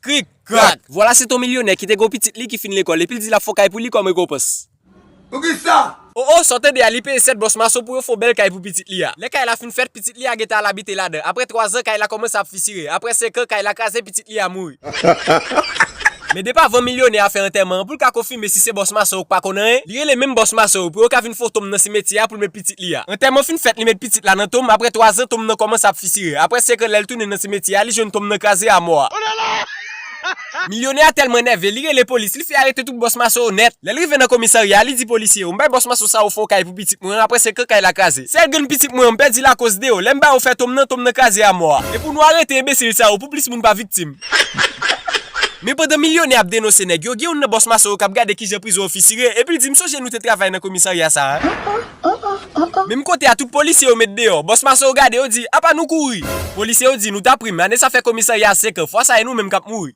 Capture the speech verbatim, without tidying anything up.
Krik, krak. Vwala se ton milyonè ki te gen yon pitit li ki fin lekòl, epi l di l ap fè yon kay pou li kòm rekonpans. Poukisa? O o, sa w tande a, li peye sèt bòs mason pou yo fè yon bèl kay pou pitit li a. Lè kay la fin fèt, pitit li a gentan al abite ladan. Apre twa zan, kay la kòmanse ap fisire. Apre senk an, kay la kraze, pitit li a mouri. Men depi avan milyonè a fè antèman an, pou l ka konfime si se bòs mason yo k pa konn anyen, li rele menm bòs mason yo pou yo ka vin fè yon tonm nan simetyè a pou l met pitit li a. Antèman fin fèt, li met pitit la nan tonm, apre twa zan, tonm nan kòmanse ap fisire. Apre senk an, lè l tounen nan simetyè a, li jwenn tonm nan kraze a mò a. Milyonè a tèlman nève, li rele polis, li fè arete tout bòs mason yo nèt. Lè l rive nan komisarya a, li di polisye yo, "M bay bòs mason sa yo fè yon kay pou pitit mwen an, apre senk an kay la kraze. Sèl grenn pitit mwen an, m pèdi l akoz de yo. Lè m ba yo fè tonm nan, tonm nan kraze a mò a. E pou nou arete enbesil sa yo, pou plis moun pa viktim." Men pandan milyonè ap denonse nèg yo, gen youn nan bòs mason yo k ap gade kijan prizon an fisire, epi l di, "M sonje nou te travay nan komisarya sa a." Menm kote a, tout polisye yo met deyò. Bòs mason yo gade, yo di, "Apa nou kouri?" Polisye yo di, "Nou t ap ri, men ane sa fè komisarya a senk an, fwa sa a e nou menm k ap mouri."